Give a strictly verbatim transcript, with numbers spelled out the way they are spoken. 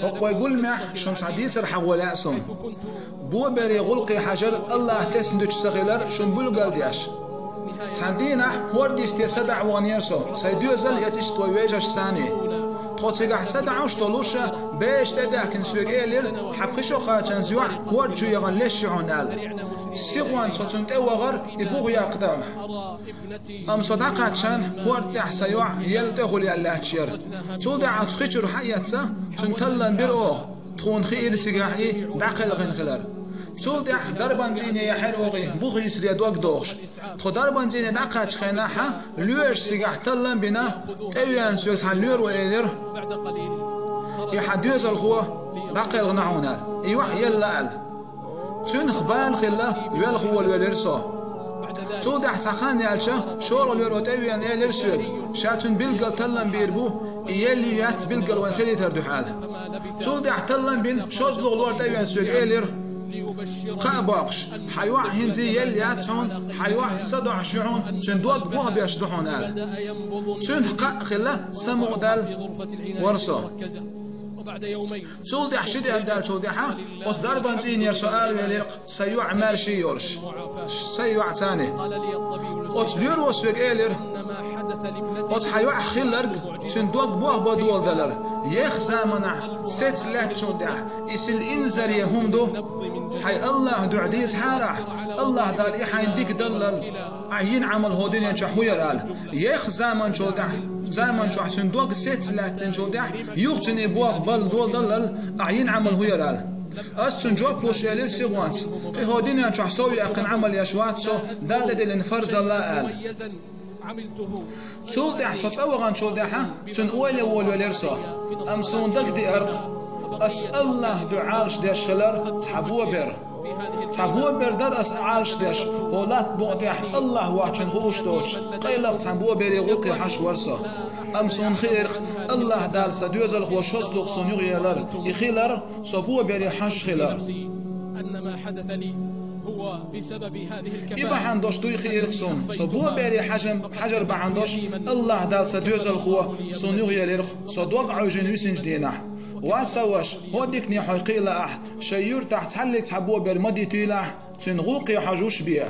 ХӀокху вай гуламехь шуна цхьа дийцар хьахо лаьа суна. Бобере гӀуллакхе хьажар АллахӀа тесна дуьтуш ца хилар шуна билгалдеш. Цхьана дийнахь хӀорда йисте садаӀа ваханера со, сайн доьзал а эцна иштта вай вежаршца цхьаьна. Тхо цигахь садаӀуш долуш, бераш тӀедаьхкина соьга элира, хьан пхи шо кхачанза йоӀ хӀорда чу яхана леш ю хьуна аьлла. Сихонца со цунна тӀе вахара и бух яккха тахана. Амма со дӀакхаьччахьана хӀорда тӀехь сан йоӀ елла тӀехула яьлла лаьтташ яра. Цул тӀаьхьа оцу хи чуьра хьаэцна, цуьнан таллам бира оха, тхуна хиира цигахь и дӀакхелхина хилар. Цул тӀаьхьа дарбан цӀийне яьхьира оха и бух йисаре дог дохуш. Тхо дарбан цӀийне дӀакхаьччу хенахь лоьраш цигахь таллам а бина, тӀевеана соьга цхьана лоьро элира: «И хьан доьзалхо дӀакхелхина хьуна», — аьлла. «И йоӀ елла», — аьлла. Цуьнах бала хилла, велха волавелира со. Цул тӀаьхьа цхьа хан яьлча, шолгӀа лоьро тӀевеана элира соьга, ша цуьнан билггал таллам бийр бу, и елла ю, яц билггал вайна хилийтар дуьхьа аьлла. Цул тӀаьхьа таллам бина, шозлагӀа лор тӀевеана соьга элира, кхаъ боккхуш: «Хьан йоӀ хӀинца елла яц хьуна, хьан йоӀ садоӀуш ю хьуна, цуьнан дог бохбеш ду хьуна», — аьлла. Цуьнах кхаъ хилла, самукъадаьлла вара со. Цул тӀаьхьа ши де а даьллачул тӀаьхьа оцу дарбан цӀийнера со аравелира-кх сайн йоӀ маьрша йолуш, сайн йоӀ цхьаьна. Оцу лоьро соьга элира: «Оцу хьан йоӀах хилларг, цуьнан дог бохбан доладалар, еххачу заманахь сецца лаьттачул тӀаьхьа и сел инзаре хӀума ду. Хьайн АллахӀан дуьхьа дийцахьара ахь, АллахӀ Дала и хьайна дика даллал, ахь йина Ӏамал хӀокху дуьнен чохь хӀун яра», — аьлла. Еххачу заманчул тӀаьхьа, заман чохь цуьнан дог сецца лаьттинчул тӀаьхьа, юха цуьнан и бохбан доладаллал, ахь йина Ӏамал хӀун яра аьлла. Ас цунна жоп луш элира сихонца: «Кхин хӀокху дуьнен чохь сов яьккхина Ӏамал еш вац со, Дала тӀедиллина фарзалла», — аьлла. Цул тӀаьхьа со цӀа ваханчул тӀаьхьа цуьнан ойла волавелира со. Амма суна дагадеара-кх, ас АллахӀан дуьхьа Ӏалашдеш хилар цхьа бобер. Цхьа бобер дара ас Ӏалашдеш, хӀокху латта букъа тӀехь АллахӀ воцчунна хууш доцуш, къайлаха цхьана бобере гӀуллакхе хьожуш вара со. Амма суна хиира-кх, АллахӀ Дала сан доьзалхо шозлагӀа суна юхаелар, и хилар со бобере хьожуш хилар. И бахьана долуш дуй хиира-кх суна, со бобере хьажа-, хьажар бахьана долуш АллахӀ Дала сан доьзалхо суна юхаелира-кх, со дог Ӏовжина висинчу дийнахь. Ва сан ваша, хӀокху дикане хьо кхиийла ахь, шайн юьртахь цхьаллиг цхьа бобер ма дитийла ахь, цуьнан гӀуллакхе хьожуш бен.